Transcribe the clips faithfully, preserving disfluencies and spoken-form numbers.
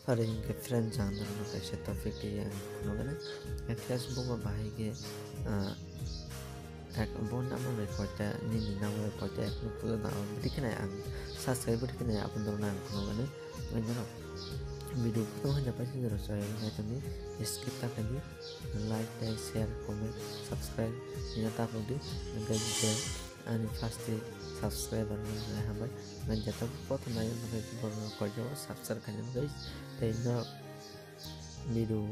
Tari hingke friend jang norok kaisa topic tei ang phunukgana. Facebook o bahai khe, ah, ek, bo number bai koita, nini number bai koita, ek nuk puto na, bwtwi kheno ang subscribe bwtwi kheno abo norokno ang phunukgana. Ang norok video kotor haino paisa norok chaya naitongdi, skip ta khaidi, like tei share, comment, subscribe hino ta phunukdi. Hingke je ani first tei subscriber no hambai. Nang jata kotor naio, nang khe borok no koijago subscribe khaina bagwi. Tei norok video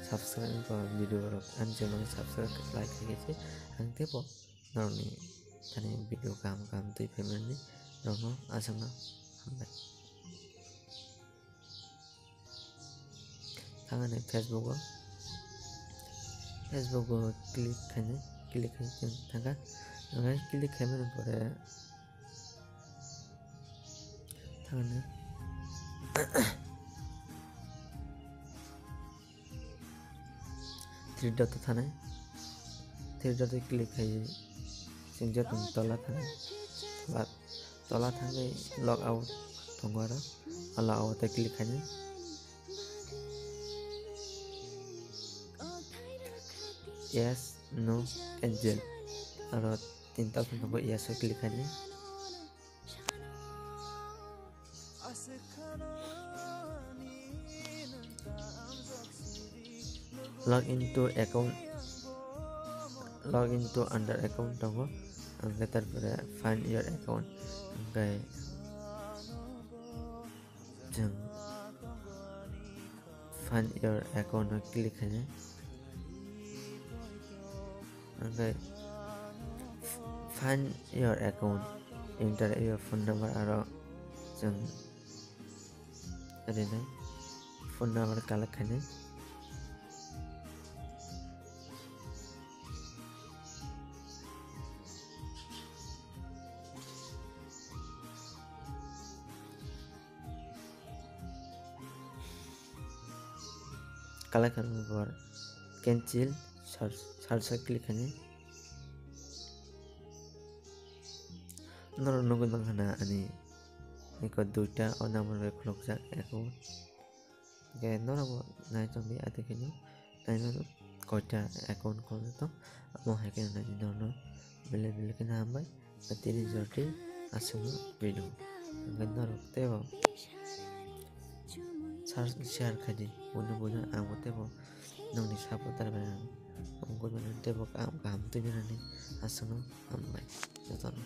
subscribe wngkha, video rok ani channel subscribe like khaikhe se ang teibo norokni thani video kaham kaham twi phaimani norokno aswkno hambai. Thangani Facebook o, Facebook o click khaina, click khai thangkha, ang click khaimani pore thangani three dot o thanai, three dot o click khai chwng joto tola thanai, tola thangwi log out tongo aro, o log out o click khainai. Yes, no, cancel. Aro tinta option tongo, yes o click khainai. Log into account, log into under account tongo, hingke tarpore find your account, hingke chwng find your account o click khainai. Hingke find your account, enter your phone number aro chwng rinai phone number collect khainai. Collect khainani pore cancel search, search o click khainai. Norok nugwi mankha na ani eko duita o number bai khulukjak account. Hingke norok bo nai tongdi, ati kheno nai mano koita account khulukjak tong, amo hai kheno nai norokno belai belai kheno hambai. Tini jorti aswkno video. Hingke norok teibo share khaidi, buino buino ang bo teibo nongni supporter bai ang wngwi mano, teibo kaham kaham twi nani aswkno hambai jotono.